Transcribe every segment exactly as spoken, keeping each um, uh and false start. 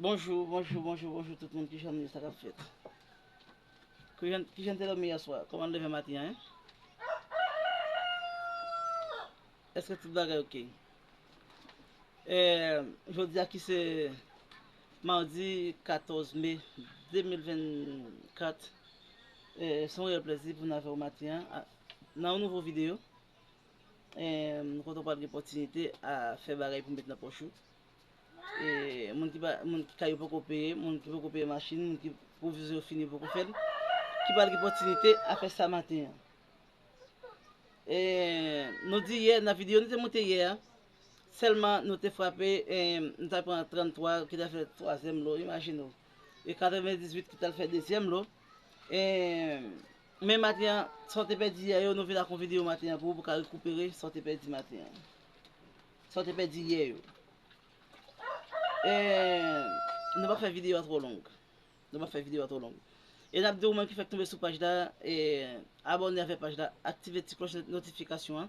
Bonjou, bonjou, bonjou, bonjou tout moun. Kijan nou ye, sa k ap fèt? Kijan, kijan te dòmi yè swa? Kòman n leve maten an, en? Èske tout bagay oke? Eh, jodi a ki se madi katòz me de mil vennkat, eh, se yon reyèl plèzi pou n avè w maten an, a, nan yon nouvo videyo. Eh, nou kontan w pral gen opòtinite a fè bagay pou met nan pòch ou. E, moun ki pa, moun ki kay yo poko peye, moun ki poko peye machin, moun ki pwovizyon yo fini poko fè l, ki pral gen opòtinite a fè sa maten an. E, nou di yè, nan videyo nou te monte yè a, sèlman nou te frape, e, nou t al pran tranntwa ki t al fè twazyèm lo, imajine w. E katrevendizuit ki t al fè dezyèm lo. E, men maten an, sa w te pèdi yè yo, nou vin ak yon videyo maten an pou ou, pou w ka rekipere sa w te pèdi maten an. Sa w te pèdi yè yo. E, nou p ap fè videyo a twò long. Nou p ap fè videyo a twò long. E n ap di ou menm ki fèk tonbe sou paj la, e, abòne avèk paj la, aktive ti klòch notifikasyon an,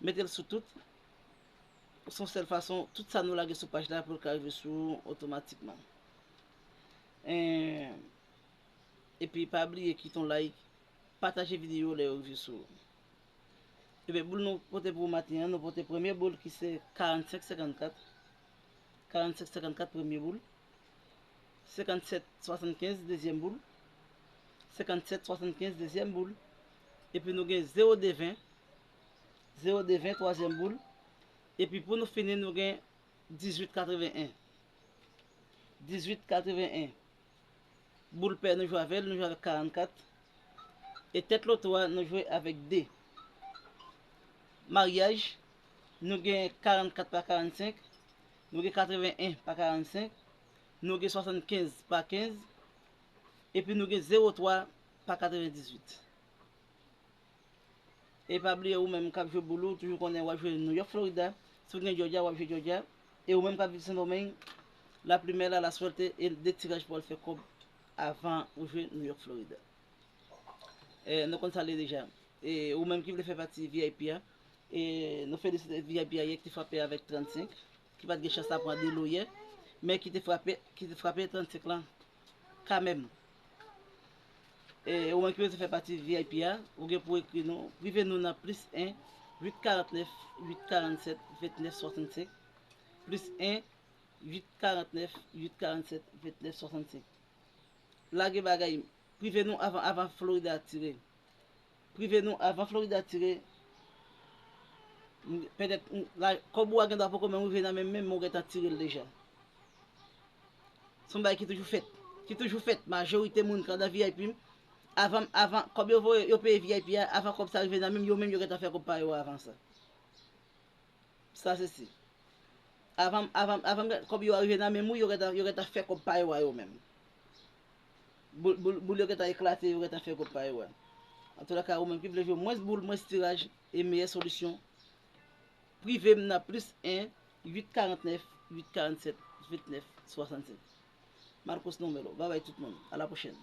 mete l sou tout. Se yon sèl fason, tout sa nou lage sou paj la pou l ka rive sou ou otomatikman. E, epi pa bliye kite yon like, pataje videyo lè yo rive sou ou. Ebyen, boul nou pote pou maten an, nou pote premye boul ki se karannsenk senkannkat. Karannsenk senkannkat, premye boul. Senkannsèt swasannkenz, dezyèm boul. Senkannsèt swasannkenz, dezyèm boul. Epi nou gen zewo de ven. Zewo de ven, twazyèm boul. Epi pou nou fini, nou gen dizuit katreven en. Dizuit katreven en. Boul pè, nou jwe avè l, nou jwe avèk karannkat. E tèt loto a, nou jwe avèk de. Maryaj, nou gen karannkat pa karannsenk, nou gen katreven en pa karannsenk, nou gen swasannkenz pa kenz, epi nou gen zewo twa pa katrevendizuit. E pa bliye, ou menm k ap jwe boul ou, toujou konnen w ap jwe New York, Florida. Si w gen Georgia, w ap jwe Georgia. E ou menm k ap viv Sendomeng, la primè, la, la suerte, e de tiraj pou w al fè kòb avan ou jwe New York, Florida. E, nou konn sa l ye deja. E ou menm ki vle fè pati V I P a, e nou felisite V I P a yè ki te frape avèk trannsenk, ki pa t gen chans la pran de lo yè, men ki te frape, ki te frape trannsenk lan kanmenm. E ou menm ki bezwen fè pati V I P a, ou gen pou ekri nou, prive nou nan plis en, uit karannèf, uit karannsèt, vennèf swasannsenk, plis en, uit karannèf, uit karannsèt, vennèf swasannsenk. Lage bagay, prive nou avan, avan Florida tire. Prive nou avan Florida tire. Petèt, la, kòb ou a gendwa poko menm rive nan men m, men ou gentan tire l deja. Se yon bagay ki toujou fèt. Ki toujou fèt. Majorite moun k andan V I P, avan, avan, kòb yo voye, yo peye V I P a, avan kòb sa rive nan men m, yo menm yo gentan fè kòb pa yo avan sa. Sa se si. Avan, avan, avan kòb yo a rive nan men m, wi, yo gentan, yo gentan fè kòb pa yo a yo menm. Boul, boul, boul yo gentan eklate, yo gentan fè kòb pa yo a. Antoulaka, ou menm ki vle jwe mwens boul, mwens tiraj, e meyè solisyon, prive m nan plis en, uit karannèf, uit karannsèt, vennèf swasannsenk. Marcos Nomelo, babay tout moun. A la pwochèn.